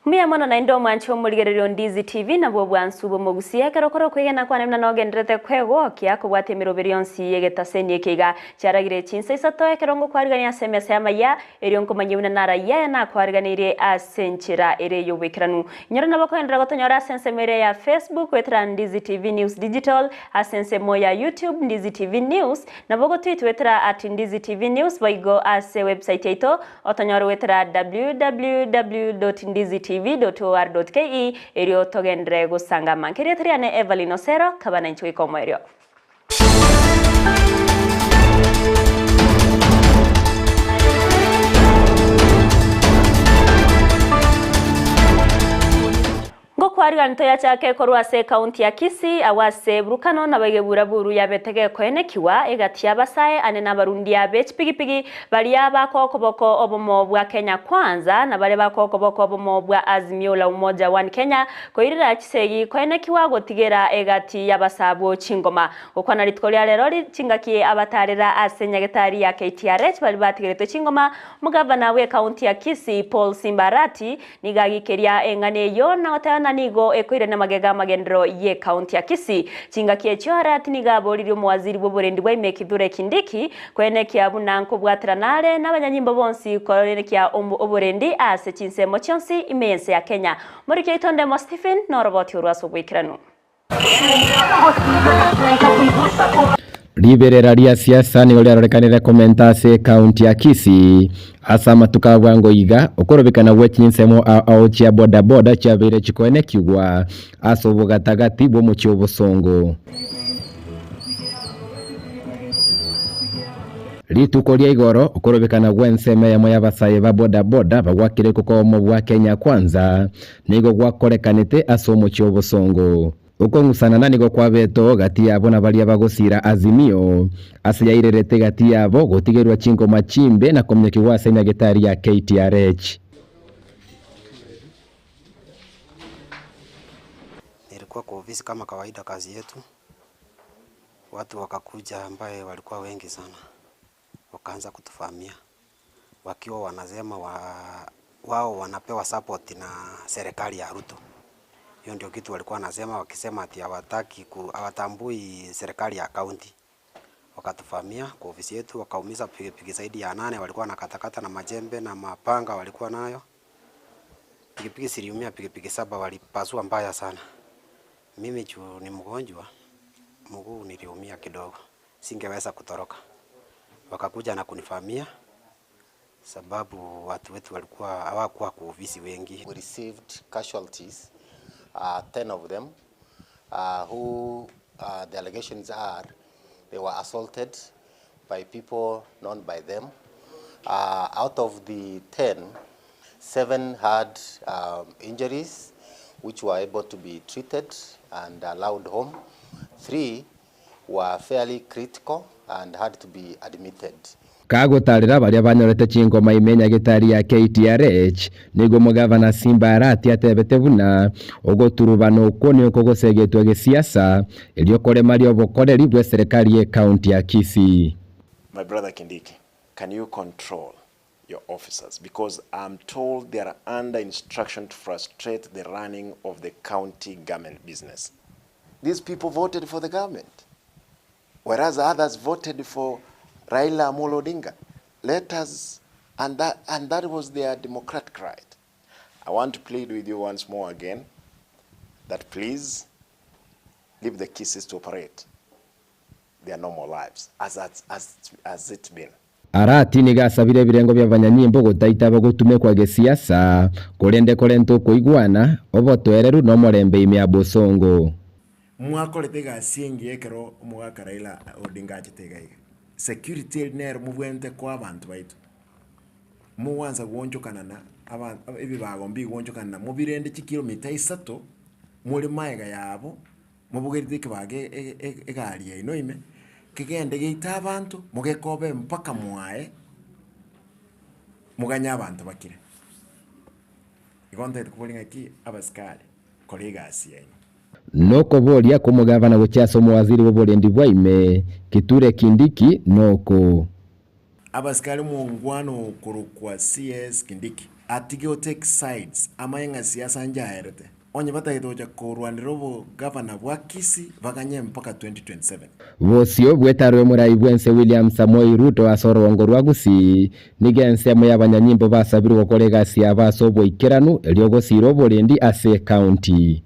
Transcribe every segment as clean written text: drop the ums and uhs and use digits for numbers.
Mbuya mono naende omwanche omorigereria o Ndizi TV nabwo obwansu bw'omogusia ekero okore okwegena kwane buna nogendererete kwegokia kobwatia emeroberi yonsi y'egetaseni eke iga chiaragire chinsa isato ekero ngokwarigania ase emesa y'amayia erio nkomanyie buna narayia aya nakwariganeirie ase enchera ere y'oboikeranu. Inyore nabo okogenderera gotonyora ase ensemo eria ya Facebook goetera Ndizi TV News Digital, ase ensemo ya YouTube Ndizi TV News, nabo ogotweet goetera at Ndizi TV News boigo ase website yaito Otonyore goetera www.ndizitv.or.ke erio togenderere gosanga amanke. Erieta riane Evelyn Osero, kaba nainche goika omoerio. Ngokwarigani toyachake korwa ase ekaunti ya Kisii, agwo ase Burukano nabo egebura-buru yabete gekoenekigwa egati y'abasae ane nabarundia be chipigipigi baria bakoa okoboko obomo bwa Kenya Kwanza na baria bakoa okoboko obomo bwa Azimio la Umoja One Kenya koirera chisegi koenekigwa gotigera egati y'abasabwo chingoma. Gokwana rituko ria rero chingaki abatarera ase nyagetari ya KTRH baria batigeretwe chingoma, Omogavana bw'ekaunti ya Kisii Paul Simba Arati Nigo agikeria eng'ana eyio na goteba ng'a nigo ekoirania magega amagenderero y'ekaunti ya Kisii. Chingaki echio Arati nigo aboririe omowaziri bw'oborendi bwa ime Kithure Kindiki koenekia buna nkobwaterana are nabanyanyimbo bonsi koenekia oborendi ase chinsemo chionsi ime y'ense ya Kenya. Morikia oito Ndemo Stephen noroboti orwo ase oboikeranu. Riberera ria siasa nigo riarorekanire komenta ase ekaunti ya Kisii ase amatuko a bwango iga, okorobekana gwe chinsemo ao ao chia boda boda chiabeire chikoenekigwa ase obogatagati bw'omochie obosongo. Rituko ria igoro, okorobekana gw'ensemo eyemo y'abasae ba boda boda bagwakire kokomo bwa Kenya Kwanza Nigo gwakorekanete ase omochie obosongo. Okong'usanana nigo kwabete oo gati yabo na baria bagosiira Azimio, ase yairerete gati yabo gotigerwa chingoma chimbe na kominyokigwa ase enyagetari ya KTRH. Nilikuwa kwa ofisi kama kawaida kazi yetu, watu wakakuja ambaye walikuwa wengi sana, wakaanza kutuvamia wakiwa wanasema wao wanapewa support na serikali ya Ruto. Hiyo ndio kitu walikuwa wanasema wakisema ati hawataki hawatambui serikali ya county. Wakatuvamia kwa ofisi yetu wakaumiza pikipiki zaidi ya nane walikuwa wanakatakata na majembe na mapanga walikuwa nayo. Pikipiki ziliumia pikipiki saba walipasua mbaya sana. Mimi juu ni mgonjwa, mguu niliumia kidogo, singeweza kutoroka. Wakakuja na kunivamia sababu watu wetu walikuwa hawakuwa kwa ofisi wengi. We received casualties, uh, 10 of them, uh, who uh, the allegations are they were assaulted by people known by them. Uh, out of the 10, seven had um, injuries which were able to be treated and allowed home. Three were fairly critical and had to be admitted. Kagotarera baria banyorete chingoma ime nyagetari ya KTRH, nigo omogavana Simba Arati atebete buna ogoturubana okwo nigo kogosegetwa gesiasa erio koremaria obokoreri bw'eserekari y'ecounty ya Kisii. My brother Kindiki, can you control your officers because I'm told they are under instruction to frustrate the running of the county government business. These people voted for the government whereas others voted for Raila Amolo Odinga. Let us, and that, and that was their democratic right. I want to plead with you once more again that please leave the Kisiis to operate their normal lives as, as, as, as it's been. Arati nigo asabire ebirengo bi'abanyanyimbo gotaitaba gotumekwa gesiasa, korende korenta okoigwana, obotoereru na omorembe ime ya bosongo. Mwakorete egasi engiya ekero omogaka Raila Odinga achete iga iga. Security eri nero mobwenerete koa abanto baito. Mogwansa goonchokana na aba ebibago mbigoonchokana na mobirende chikilomita isato, more maega yabo. Mobogerete ekebago egari yaino ime, kegende geite abanto, mogekobe mpaka mwaye, moganye abanto bakire. Igo ntagete koboria ng'aki abasikari, kora egasi yaino. Nokoboria kw'omogavana gochia ase omowaziri bw'oborendi bwa ime, Kithure Kindiki, noko. Abasikari omongwana okorokwa CS Kindiki. Atige o take sides, amanye ng'a siasa njaerete. Onye batagete gocha korwanera obogavana bwa Kisii baganye mpaka 2027. Bosio bw'etaro y'omorai bw'ense William Samoei Ruto ase orogongo rwa Gusii, nigo ensemo y'abanyanyimbo basabirwe gokora egasi yabo ase oboikeranu erio gosiira oborendi ase ekaunti.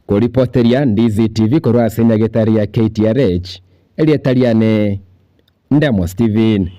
Koripoteria Ndizi TV korwa ase nyagetari ya KTRH, erieta riane Ndemo Stephen.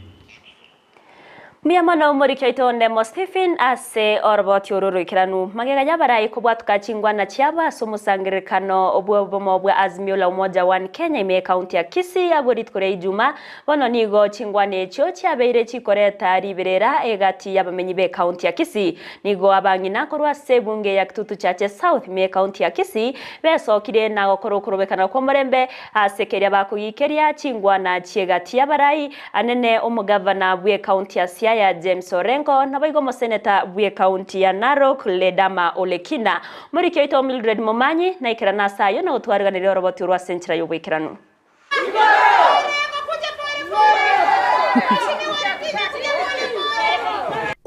Mbuya mono omoriki oito Ndemo Stephen ase oroboti oro oroikeranu. Magega y'abarai kobwatuka chingwana chiabo ase omosangererekano bw'obomo bwa Azimio la Umoja One Kenya ime y'ekaunti ya Kisii abwo rituko ria Ijuma, Bono nigo chingwana echio chiabeire chikoreta riberera egati y'abamenyi b'ekaunti ya Kisii. Nigo abang'ina korwa ase ebunge ya Kitutu Chache South ime y'ekaunti ya Kisii besokire na gokora okorobekana kw'omorembe ase keria bakogikeria chingwana chi'egati y'abarai anene omogavana bw'ekaunti ya Siaya James Orengo naboigo omoseneta bw'ekaunti ya Narok Ledama Olekina. Omoriki oito Mildred Momanyi naikerane ase ayio na gotwariganeria oroboti orwo ase enchera y'oboikeranu.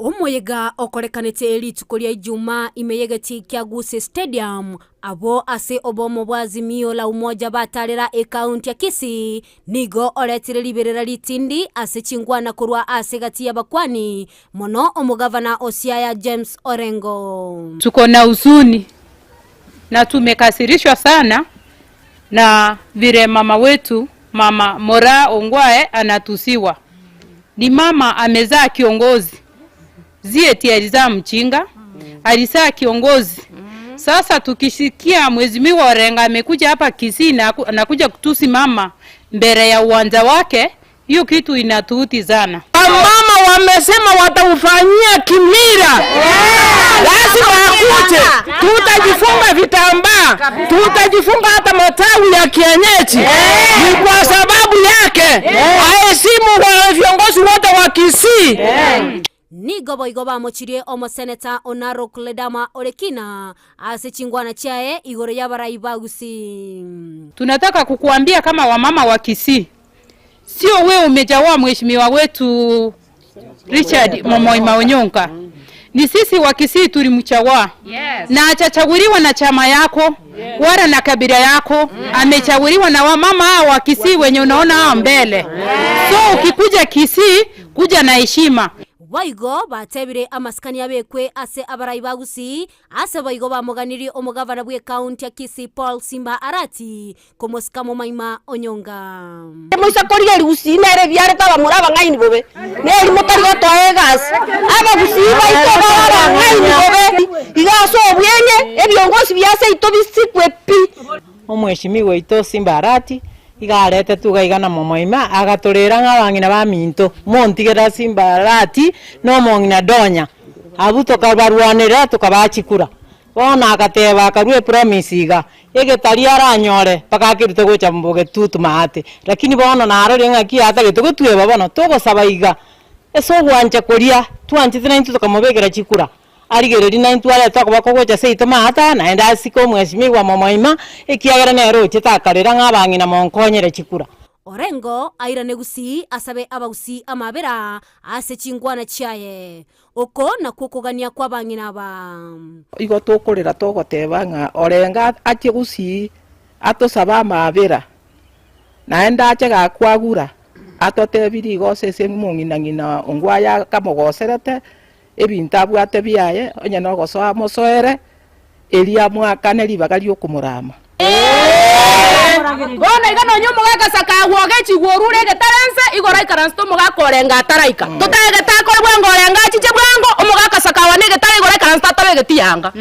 Omoyega okorekanete rituko ria Ijumaa ime y'egetii kia Gusii Stadium, abwo ase obomo bwa Azimio la Umoja batarera ekaunti ya Kisii, nigo oretire riberera ritindi ase chingwana korwa ase egati y'abakwani, mono omogavana o Siaya James Orengo. Tuko na huzuni na tumekasirishwa sana na vile mama wetu mama Moraa Ongwae anatusiwa. Ni mama amezaa kiongozi, si eti alizaa mjinga, alizaa kiongozi. Sasa tukisikia Mheshimiwa Orengo amekuja hapa Kisii na anakuja kutusi mama mbele ya uwanja wake, hiyo kitu inatuuti sana. Wamama wamesema wataufanyia kimila, lazima akuje. Tutajifunga vitambaa, tutajifunga hata matawi ya kienyeji. Ni kwa sababu yake aheshimu wa viongozi wote wa Kisii. Nigo boigo bamochirie omoseneta o Narok Ledama Olekina ase chingwana chiaye igoro y'abarai ba Gusii. Tunataka kukuambia kama wamama wa Kisii, sio we umejawa mheshimiwa wetu Richard Momoima Onyonka, ni sisi wa Kisii tulimchagua. Yes. Na hajachaguliwa na chama yako. Yes. Wala na kabila yako. Amechaguliwa na wamama hao wa Kisii wenye unaona hao mbele. Yes. So ukikuja Kisii kuja na heshima. Boigo batebire amasikani abekwe ase abarai ba Gusii, ase boigo bamoganirie omogavana bw'ekaunti ya Kisii Paul Simba Arati komosika momaima Onyonga. Moise korigereria Gusii nere ebiarete abamura abang'aini bobe, neri motari gotoa egasi. Abagusii baito babe abang'aini bobe, iga ase obweng'e ebiongosi bia seito bisikwe pi. Omweshimiwa oito Simba Arati iga aretetwe iga iga na momoima, agatorera ng'a abang'ina baminto, montigere Simba Arati na omong'ina Donya, abwo tokabarwanera tokabaa chikura. Bono agateba akarua epromise iga, egetari aranyore mpaka akerute gocha bogetutu maate. Lakini bono narorire ng'aki atagete gotweba bono, togosaba iga, ase ogwancha koria twanchete naintwe tokamobekera chikura, arigererie naintwe arete okoboko gocha seito maate aya, naende asike omwesimigwa momoima, ekiagera nere ochete akarera ng'a abang'ina monkonyere chikura. Orengo airane gusii asabe abagusii amabera ase chingwana chiaye. Oko nakwo okogania kw'abang'ina aba. Igo tokorera togoteba ng'a orenge achie gusii atosabe amaabera, naende ache gakwagura atotebirie igo ase ase omong'ina-ng'ina ongwaye akamogoserete ebinto abwate biaye, onye nogosoa amosoere, erio amoakane ribaga ri'okomorama. Bono iga nonya omogaka Sakawa ogechigwa orure egetare nse, igoro aikaransete omogaka Orengo ataraika. Totagete akore bwango Orengo achiche bwango, omogaka Sakawa negetare igoro aikaransete atabegeti yanga.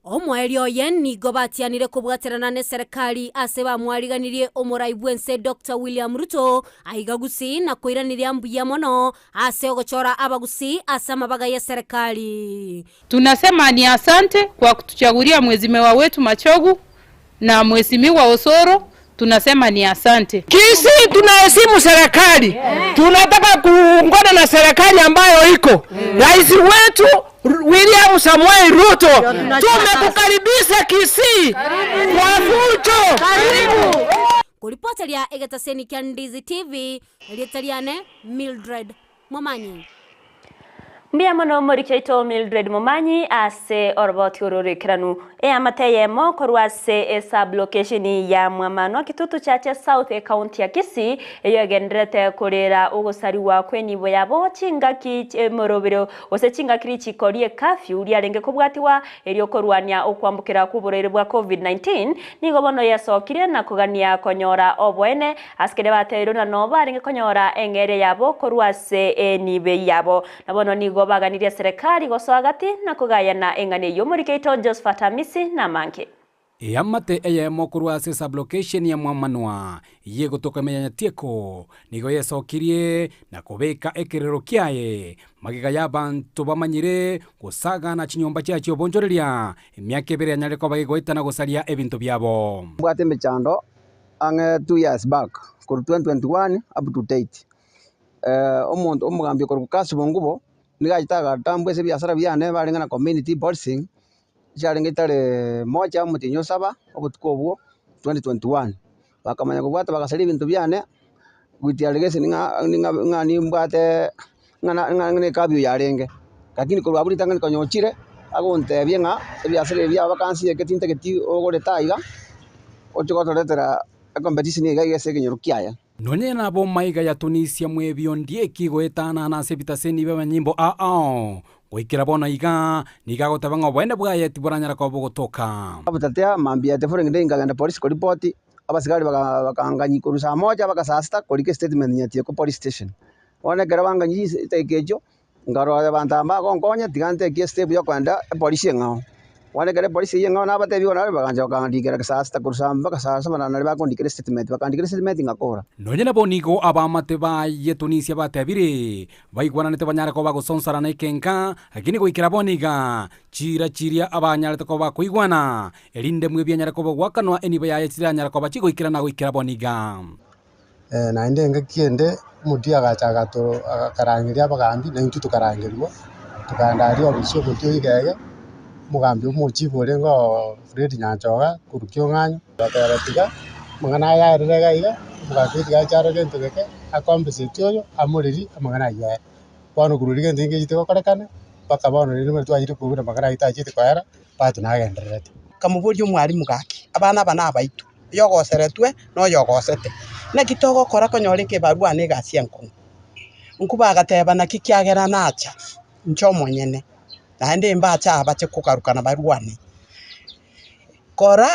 Omoerio oye nigo batianire kobwaterana neserekari ase bamwariganirie omorai bw'ense Doctor William Ruto aiga Gusii na koiraneria mbuya mono ase ogochora abagusii ase amabaga y'eserekari. Tunasema ni asante kwa kutuchagulia mheshimiwa wetu Machogu na mheshimiwa Osoro, tunasema ni asante. Kisii tunaheshimu serikali, tunataka kuungana na serikali ambayo iko. Rais wetu William Samoei Ruto, tumekukaribisha Kisii kwa fujo. Koripoteria egetaseni kia Ndizi TV, erieta riane Mildred Momanyi. Mbuya mono omoriki oito Mildred Momanyi ase oroboti oro roikeranu. Eamate eyemo korwa ase esub-location ya Mwamanwa Kitutu Chache South ecounty ya Kisii eyio egendererete korera ogosariwa kw'enibo yabo chingaki chi'emorobero gose chingaki richiko rie curfew riarenge kobwatiwa erio korwania okwambokera kw'oborwaire bwa Covid-19 nigo bono yesokire na kogania konyora oboene Ase keria bateirwe na noo barenge konyora eng'eria yabo korwa ase enibo yabo. Na bono nigo baganirie eserekari gosoa gati na kogayana eng'ana eyio. Omoriki oito Josephat Amisi namange. Eamate eyemo korwa ase sublocation ya Mwamanwa y'egotoka ime ya Nyatieko nigo yesokirie na kobeka ekerero kiaye magega y'abanto bamanyire gosagana chinyomba chia chi'obonchoreria emiaka ebere yanyarire koba gegoetana gosaria ebinto biabo. Mbwate emechando ang'e 2 years back, korwa 2021 up to date. Omonto omogambi okorokwa Kassim Ongubo, nigo achete agatambua ase ebiasara biane barenge na community policing, chiarenge tarehe moja omotienyi o saba, obotuko obwo 2021. Bakamanya kobwata bagasaria ebinto biane, with allegation ng'a ng'a ng'a nimbwate ng'a na ng'a na ecurfew yarenge. Lakini korwa abwo ritang'ani konya ochire, agontebia ng'a ebiasara ebi biabo bakansieke tintageti ogorete aiga, oche gotoretera ecompetition iga iga ase ekenyoro kiaye. Nonye nabo maiga ya Tunisia mwebio ndieki goetanana ase ebitaseni bi'abanyimbo ao, goikera bono iga, nigo agoteba ng'a oboene bwaye tiboranyara koba bogotoka. Abutatea mambia the following day nkagenda polisi koripoti, abasigari bakanganyia korwa saa moja mpaka saa sita korika estatement nyatieko police station. Bono ekero banganyia chidakika echio, Nkarora abanto aba bagonkonya, tiga ntekie estep y'okoenda epolisi eng'ao. Bono ekero epolisi eyio eng'ao nabatebia igo naro bagancha bakandikera saa sita korwa saa mpaka saa saba nario bakondikera estatement, bakandikera estatement ngakora. Nonya nabo nigo abaamate baye Tunisia batebire, baigwananete banyare koba bagosonsarana ekenka, lakini goikera bono iga, chiira chiria abanyarete koba bakoigwana, erinde mwebi anyare koba ogoakanwa enibo yaye chiranyare koba chigoikerana goikera bono iga. Naende engaki ende, omotiyi agacha agatoro akarangeria abagambi, na intwe tokarangerigwa, tokaenda aria obisi omotiyi oyo igege, omogambi omochifu orenge oo Fred Nyanchoga korwa Kiong'anyo, agateba tiga amang'ana aya aerire iga iga, omogambi oyo tiga ache arore gento geke, akompensate oyo, amorerie amang'ana aywo aye. Bono korwa riria gento geke getogokorekana, mpaka bono rende buna twachire kobua amang'ana aywo tacheti koera, bado nagendererete. Nkamoboria omwalimu gaki, abana aba nabaito, oyogoseretwe na oyogosete, naki togokora konyora ekebarua na egasi enkong'u? Nkuba agateba, Naki kiagera nacha inche omonyene, naende mbache aa bache kogarukana barwane. Kora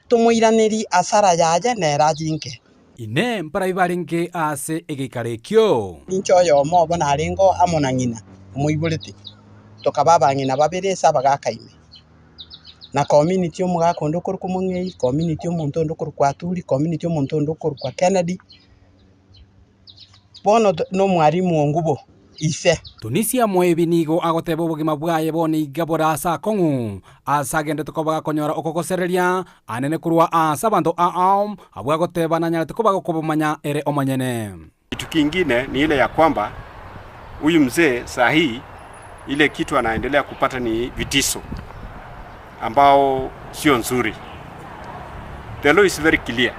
tomoiranerie asara yaye nere ajinke. Inee! Mbarabwo barenge aase egeikaro ekio? Inche oyomo obo narengeo amo na ng'ina omoiborete, tokaba abang'ina babere ase abagaaka ime. Na community omogaka onde okorokwa Mong'ei, community omonto onde okorokwa Aturi, community omonto onde okorokwa Kennedy, bono na omwalimu o Ngubo ise. Tunisia Moebi nigo agoteba obogima bwaye bono iga bore ase akong'u, ase agendete koba gakonyora okogosereria anene korwa aase abanto ao, abwo agoteba nanyarete koba gokobomanya ere omonyene. Kitu kingine ni ile ya kwamba huyu mzee saa hii ile kitu anaendelea kupata ni vitiso ambao sio nzuri. The law is very clear.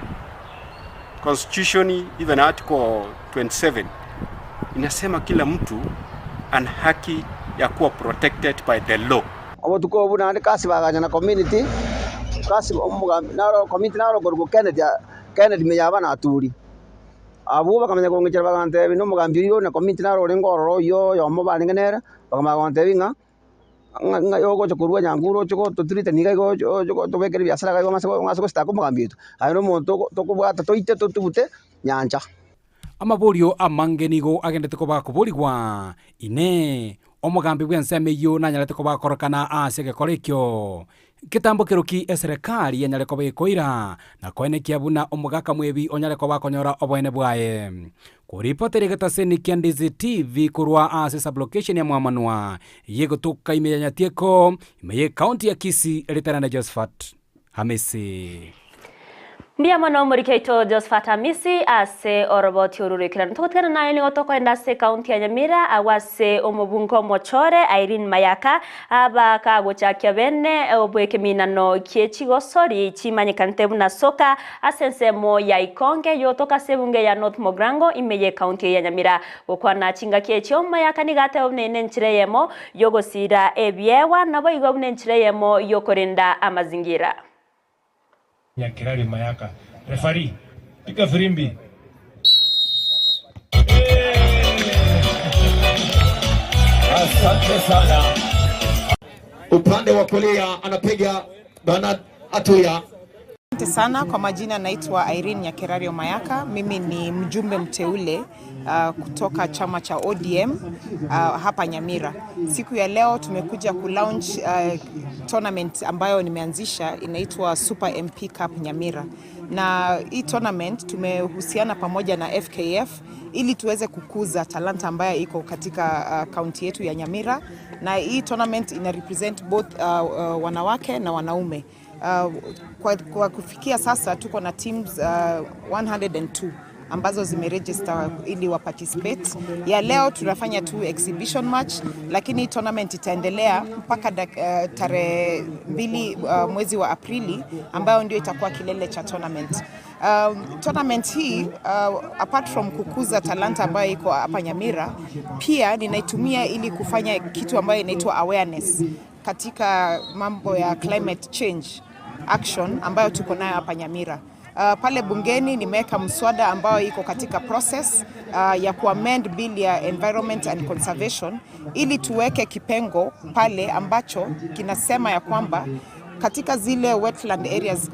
Constitution even article 27 inasema kila mtu ana haki ya kuwa protected by the law. Obotuko obwo naende kasi bagacha na community, kasi omogambi naro community naro okorokwa Kennedy Kennedy Meyaba na Aturi. Abwo bakamanya kong'ichera bagantebia, Nomogambi oyio na komiti naro orenge ororo oyio oyomo barenge nere, bakamanya gontebia ng'a ng'a ogocha korwa Nyankuru oche gototirita niga iga oche oche gotobekera ebiasara iga igo ong'ase gositaka omogambi oito, aye nomonto ogo tokobwata toite totugute nyancha. Amaborio amange nigo agendete koba akoborigwa, Inee! Omogambi bw'ensemo eyio nanyarete koba akorokana ase egekora ekio? Nketambo keroki eserekari enyare koba ekoira, na koenekia buna omogaka mwebi onyare koba akonyora oboene bwaye. Koripotera egetaseni kia Ndizi TV korwa ase sublocation ya Mwamanwa, ey'egotoka ime ya Nyatieko, ime y'ecounty ya Kisii, Lieutenant Josephat Hamisi. Mbuya mono omoriki oito Josphat Amisi ase oroboti oru roikeranu. Togotigana naye nigo tokoenda ase ekaunti ya Nyamira agwo ase omobunge omochore Irene Mayaka aba kagochakia bene obwekeminano kie chigosori chimanyekanete buna soka ase ensemo ya Ikonge yotoka ase ebunge ya North Mogrango ime ye ekaunti eye ya Nyamira. Gokwana chingaki echio Mayaka nigo ateba buna eye nenchera eyemo yogosira ebiegwa naboigo buna enchera eyemo yokorenda amazingira. Nyakerario Mayaka. Referee, piga firimbi. Asante sana. Upande wa kulia anapiga Bernard Atuya. Asante sana kwa majina, naitwa Irene Nyakerario Mayaka. Mimi ni mjumbe mteule kutoka chama cha ODM hapa Nyamira. Siku ya leo tumekuja kulaunch tournament ambayo nimeanzisha inaitwa Super MP Cup Nyamira, na hii tournament tumehusiana pamoja na FKF ili tuweze kukuza talanta ambayo iko katika kaunti yetu ya Nyamira, na hii tournament ina represent both wanawake na wanaume. Kwa kufikia sasa tuko na teams 102 ambazo zimeregister ili wa participate. Ya leo tunafanya tu exhibition match, lakini tournament itaendelea mpaka tarehe 2 mwezi wa Aprili ambayo ndio itakuwa kilele cha tournament. Tournament hii apart from kukuza talanta ambayo iko hapa Nyamira, pia ninaitumia ili kufanya kitu ambayo inaitwa awareness katika mambo ya climate change action ambayo tuko nayo hapa Nyamira. Pale bungeni nimeweka mswada ambayo iko katika process ya kuamend bill ya Environment and Conservation ili tuweke kipengo pale ambacho kinasema ya kwamba katika zile wetland areas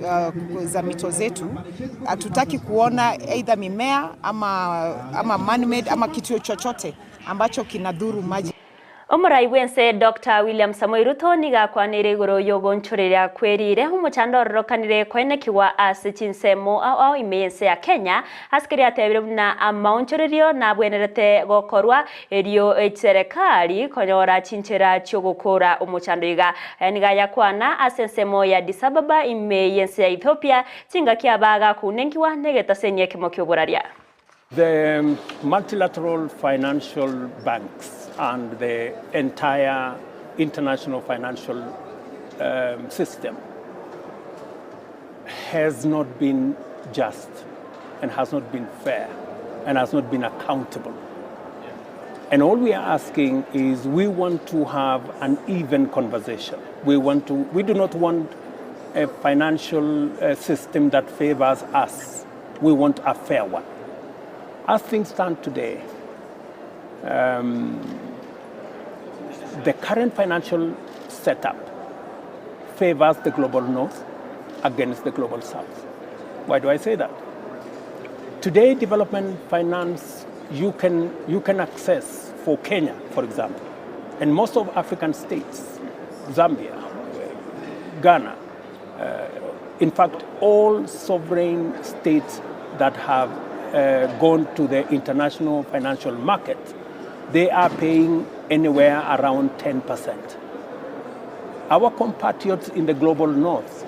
za mito zetu hatutaki kuona either mimea ama man-made ama kitu chochote ambacho kinadhuru maji. Omorai bwense Dr. William Samoei Ruto niga akwanire igoro yogonchoreria kwerire omochando ororokanire koenekiwa ase chinsemo ao ao ime yense ya Kenya asikeri atebire buna amaonchorerio nabwenerete gokorwa erio eserikali konyora chinchera chiogokora omochando iga aya niga yakwana ase ensemo ya Addis Ababa ime yense ya Ethiopia chingaki abaga kunenkiwa negetasenia ekemo kioboraria. The multilateral financial banks and the entire international financial system has not been just and has not been fair and has not been accountable. And all we are asking is we want to have an even conversation. We do not want a financial system that favors us. We want a fair one. As things stand today, the current financial setup favors the global north against the global south. Why do I say that? Today, development finance you can access for Kenya, for example, and most of African states, Zambia, Ghana, in fact, all sovereign states that have gone to the international financial market, they are paying anywhere around 10%. Our compatriots in the global north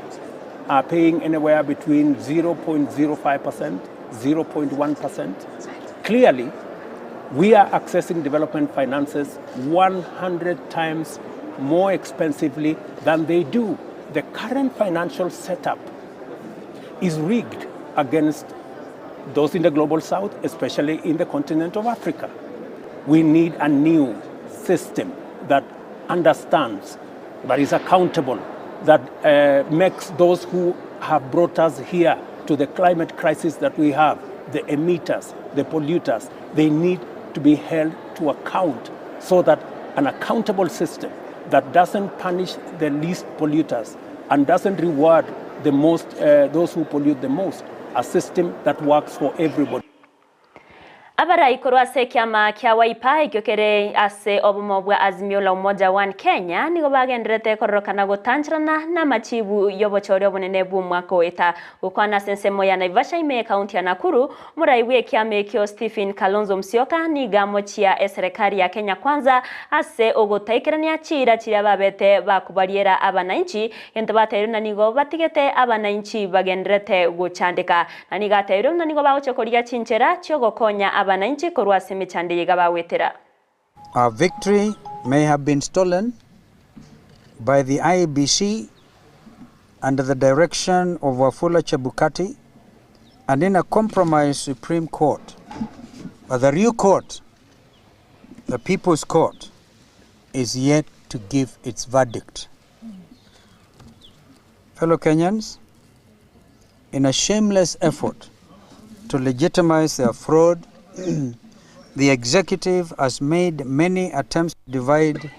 are paying anywhere between 0.05%, 0.1%. Clearly, we are accessing development finances 100 times more expensively than they do. The current financial setup is rigged against those in the global south, especially in the continent of Africa. We need a new system that understands, that is accountable, that makes those who have brought us here to the climate crisis that we have, the emitters, the polluters, they need to be held to account so that an accountable system that doesn't punish the least polluters and doesn't reward those who pollute the most, a system that works for everybody. Abarai korwa ase ekiama kia Wiper ekio kere ase obomo bwa Azimio la Umoja One Kenya nigo bagendererete kororokana gotancherana namachibu y'obochori obonene bw'omwaka oeta. Gokwana ase ensemo ya Naivasha ime y'ekaunti ya Nakuru, omorai bw'ekiama ekio Stephen Kalonzo Musyoka nigo amochia eserekari ya Kenya Kwanza ase ogotaikerania chiira chiria babete bakobariera abanainchi gento bateirwe na nigo batigete abanainchi bagendererete gochandeka. Na nigo atebirie buna nigo bagochia korigia chinchera chi'ogokonya abanainchi korwa ase emechando eye iga bagwetera. Our victory may have been stolen by the IEBC under the direction of Wafula Chebukati and in a compromised Supreme Court. But the real court, the People's Court, is yet to give its verdict. Fellow Kenyans, in a shameless effort to legitimize their fraud, the executive has made many attempts to divide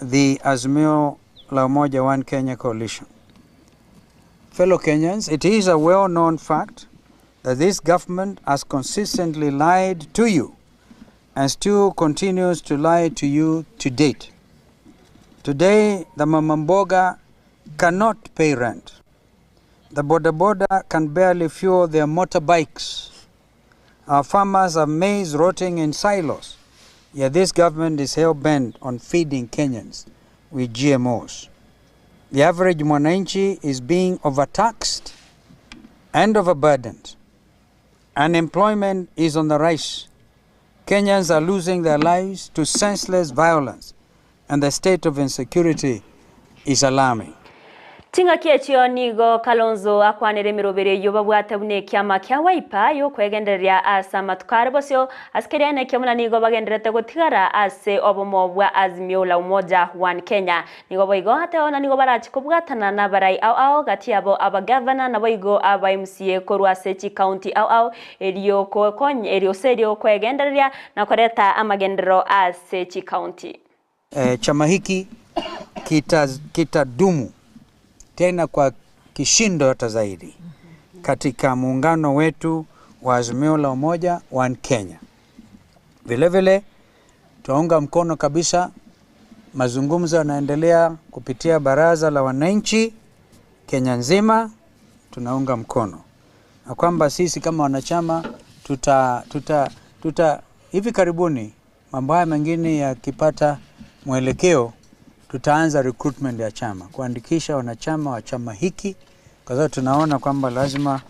the Azimio La Umoja One Kenya coalition. Fellow Kenyans, it is a well known fact that this government has consistently lied to you and still continues to lie to you to date. Today, the Mamamboga cannot pay rent. The boda boda can barely fuel their motorbikes. Our farmers have maize rotting in silos. Yet this government is hell bent on feeding Kenyans with GMOs. The average mwananchi is being overtaxed and overburdened. Unemployment is on the rise. Kenyans are losing their lives to senseless violence, and the state of insecurity is alarming. Ching'aki echio nigo Kalonzo akwanire emeroberi eyio babwate buna ekiama kia Wiper y'okwegendereria ase amatuko are bosio ase keria nekio buna nigo bagendererete gotigara ase obomo bwa Azimio la Umoja One Kenya. Nigo boigo ateba buna nigo barachi kobwatana nabarai ao ao gati yabo abagavana naboigo aba MCA korwa ase chicounty ao ao erio kokonya erio ase erio kwegendereria na koreta amagenderero ase chicounty. E, chama hiki kitadumu kita tena kwa kishindo hata zaidi katika muungano wetu wa Azimio la Umoja One Kenya. Vilevile twaunga mkono kabisa mazungumzo yanaendelea kupitia baraza la wananchi Kenya nzima, tunaunga mkono na kwamba sisi kama wanachama tuta, tuta, tuta hivi karibuni mambo haya mengine yakipata mwelekeo, tutaanza recruitment ya chama, kuandikisha wanachama wa chama hiki, kwa sababu tunaona kwamba lazima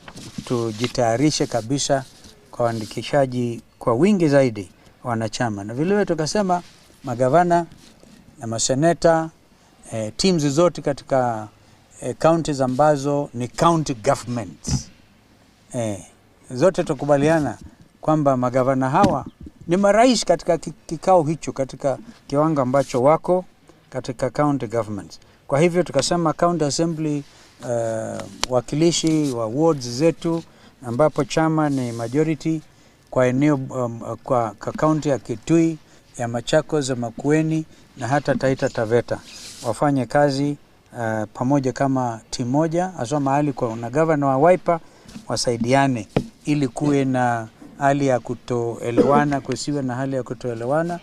tujitayarishe kabisa kwa uandikishaji kwa wingi zaidi wanachama, na vilevile tukasema magavana na maseneta eh, teams zote katika eh, counties ambazo ni county governments eh, zote tukubaliana kwamba magavana hawa ni marais katika kikao hicho, katika kiwango ambacho wako katika county governments. Kwa hivyo tukasema county assembly uh, wakilishi wa wards zetu ambapo chama ni majority kwa eneo um, kwa, kwa county ya Kitui ya Machakos ya Makueni na hata Taita Taveta wafanye kazi uh, pamoja kama timu moja, haswa mahali kwa na gavana wa Wiper wasaidiane ili kuwe na hali ya kutoelewana, kusiwe na hali ya kutoelewana.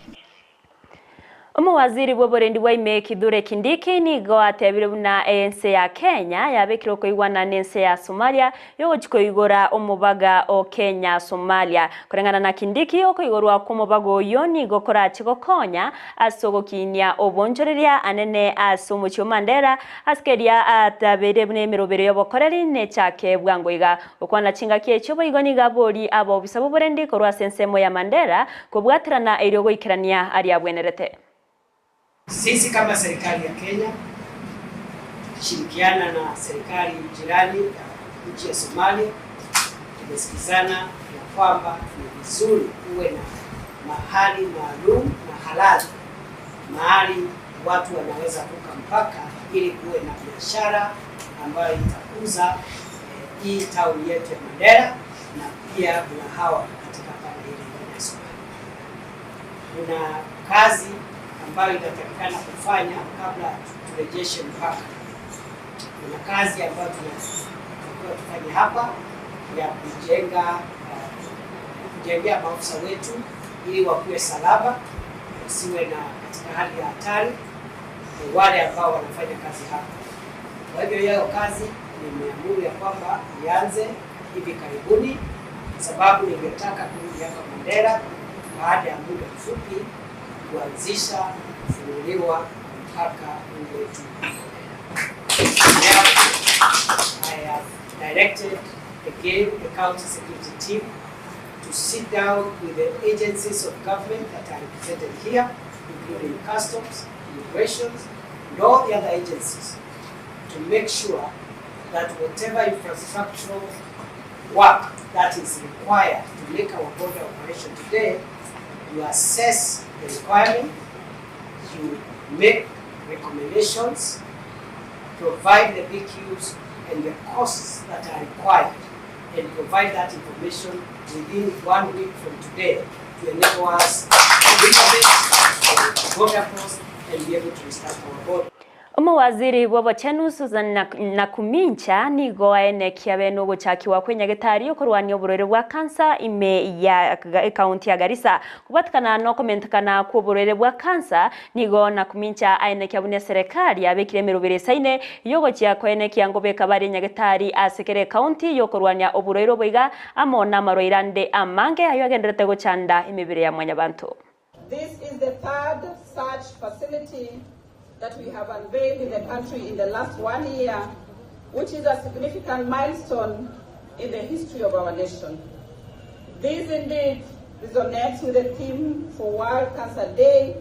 Omowaziri bw'oborendi bwa ime Kithure Kindiki nigo atebire buna ense ya Kenya yabekire okoigwana na ense ya Somalia yogochi koigora omobaga o Kenya Somalia. Koreng'ana na Kindiki okoigorwa kwa omobaga oyo nigo korachi gokonya ase ogokinia obonchoreria anene ase omochie o Mandera ase keria atabeire buna emerobero y'obokoreri nechake bwango iga. Gokwana chingaki echio boigo nigo abori abobisa b'oborendi korwa ase ensemo ya Mandera kobwaterana erio goikerania aria abwenerete. Sisi kama serikali ya Kenya tukishirikiana na serikali jirani ya nchi ya Somalia tumesikizana ya kwamba ni vizuri kuwe na mahali maalum na halali, mahali watu wanaweza kuvuka mpaka ili kuwe na biashara ambayo itakuza eh, hii town yetu ya Mandera na pia kuna hawa katika pande ile ingine ya Somalia. Kuna kazi ambayo itatakikana kufanya kabla turejeshe mpaka. Kuna kazi ambayo tunatakiwa tufanye hapa ya kujenga kujengea maafisa wetu ili wakuwe salama, wasiwe na katika hali ya hatari, ni wale ambao wanafanya kazi hapa. Kwa hivyo hiyo kazi nimeamuru ya kwamba ianze hivi karibuni, sababu ningetaka kurudi hapa Mandera baada ya muda mfupi kuanzisha kufunguliwa mpaka huu wetu Mandera. I have directed again the county security team to sit down with the agencies of government that are represented here, including customs, immigrations, and all the other agencies, to make sure that whatever infrastructural work that is required to make our border operation today, you assess the requirement, you make recommendations, provide the BQs and the costs that are required, and provide that information within 1 week from today to enable us to renovate the border post and be able to restart our border. Omowaziri bw'obochenu Susan Nakumincha nigo aenekia bene ogochakiwa kw'enyagetari okorwania oborwaire bwa kansa ime ya ekaunti ya Garissa. Kobwatikana na okomentekana kw'oborwaire bwa kansa, nigo Nakumincha aenekia buna eserekari yabekire emerobere esaine yogochia koenekia ngobeka bare enyagetari ase kera ekaunti yokorwania oborwaire oboiga amo na amarwaire ande amange ayo agenderete gochanda emebere ya mwanyabanto. This is the third such facility that we have unveiled in the country in the last 1 year, which is a significant milestone in the history of our nation. This indeed resonates with the theme for World Cancer Day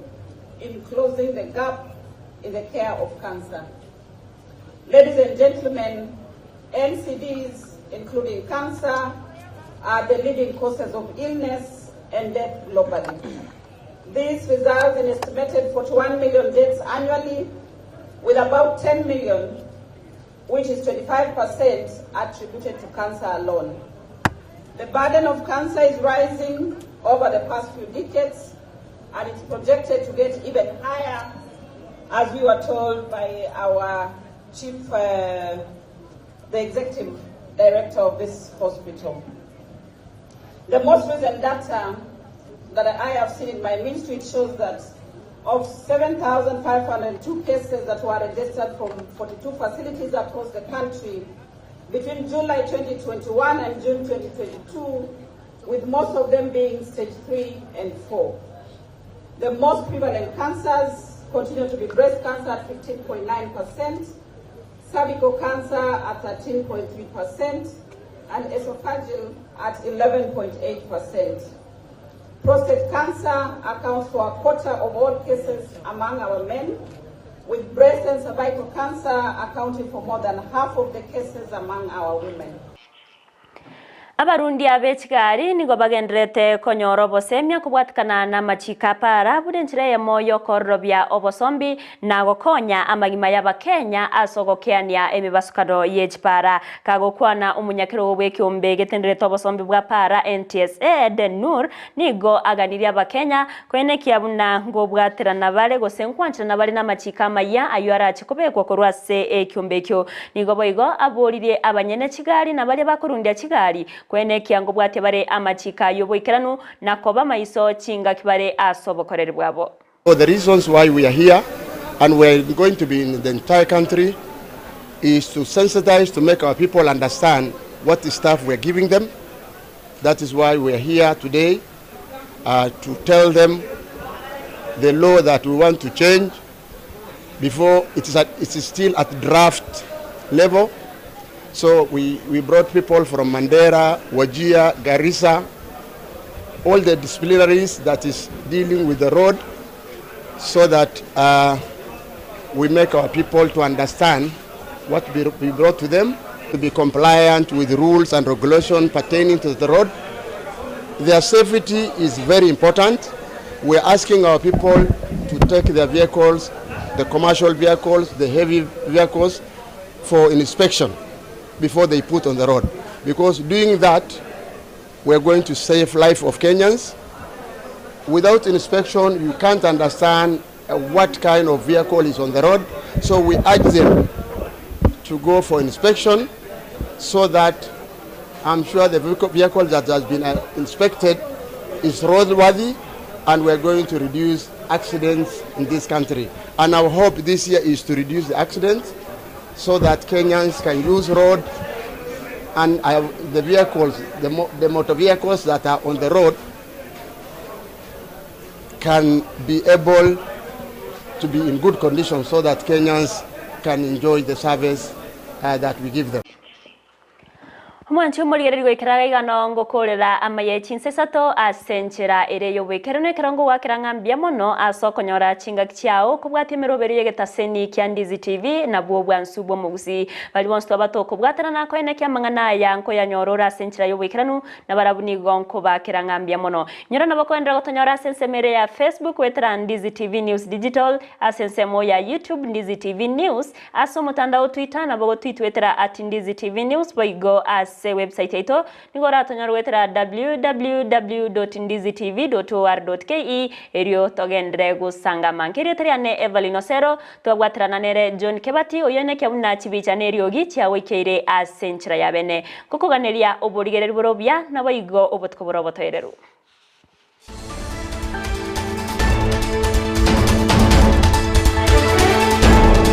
in closing the gap in the care of cancer. Ladies and gentlemen, NCDs, including cancer, are the leading causes of illness and death globally. This results in estimated 41 million deaths annually, with about 10 million, which is 25%, attributed to cancer alone. The burden of cancer is rising over the past few decades, and it's projected to get even higher, as we were told by our chief, the executive director of this hospital. The most recent data that I have seen in my ministry shows that of 7,502 cases that were registered from 42 facilities across the country between July 2021 and June 2022, with most of them being stage 3 and 4. The most prevalent cancers continue to be breast cancer at 15.9%, cervical cancer at 13.3%, and esophageal at 11.8%. Prostate cancer accounts for a quarter of all cases among our men, with breast and cervical cancer accounting for more than half of the cases among our women. Abarundi ab'echigari nigo bagenderete konyora obosemia kobwatikana na amachiko apara buna enchera eyemo yokororobia obosombi na gokonya amagima y'abakenya ase ogokeania emibasukano y'echipara. Kagokwana omonyakerogo bw'ekiombe getenderete obosombi bwa para NTSA Eden Nur nigo aganirie abakenya koenekia buna ngobwaterana bare gose nkwancherana bare na amachiko amaya ayo arache kobekwa korwa ase ekiombe ekio. Nigo boigo aboririe abanyene chigari na baria bakorundia chigari kwenekia ngobwatia bare amachika y'oboikeranu na koba maiso chingaki bare ase obokoreri bwabo. So the reasons why we are here and we are going to be in the entire country is to sensitize, to make our people understand what the stuff we are giving them. That is why we are here today, to tell them the law that we want to change before it is still at draft level. So we brought people from Mandera, Wajir, Garissa, all the disciplinaries that is dealing with the road, so that we make our people to understand what we brought to them, to be compliant with rules and regulations pertaining to the road. Their safety is very important. We're asking our people to take their vehicles, the commercial vehicles, the heavy vehicles, for inspection before they put on the road. Because doing that, we're going to save life of Kenyans. Without inspection, you can't understand what kind of vehicle is on the road. So we urge them to go for inspection so that I'm sure the vehicle that has been inspected is roadworthy and we are going to reduce accidents in this country. And our hope this year is to reduce the accidents so that Kenyans can use road and the vehicles, the, mo the motor vehicles that are on the road can be able to be in good condition so that Kenyans can enjoy the service that we give them. Omwanchi omorigereria goikera iga noo ngokoorera amaya e chinsa isato ase enchera ere y'oboikeranu ekero ngogoakera ng'a mbuya mono ase okonyora chingaki chiao kobwatia emeroberio y'egetaseni kia Ndizi TV nabwo obwansu bw'omogusii. Baria bonsi twaba tokobwatana na koenekia amang'ana aya nkoyanyora ore ase enchera y'oboikeranu nabarabwo nigo nkobaakera ng'a mbuya mono. Nyora nabo koenderera gotonyora ase ensemo ere ya Facebook goetera Ndizi TV News Digital, ase ensemo ya YouTube Ndizi TV News, Ase omotandao o Twitter nabo gotwitwetera at Ndizi TV News boigo ase website yaito nigo oratonyore goetera www.ndizitv.or.ke erio togenderere gosangama. Nkerieta riane Evelyn Osero twabwaterana nere John Kebati oyio nekia buna chibicha na eriogi chiagoikeire ase enchera ya bene. Nkokoganeria oborigereria bore obuya naboigo obotuko bore obotoereru.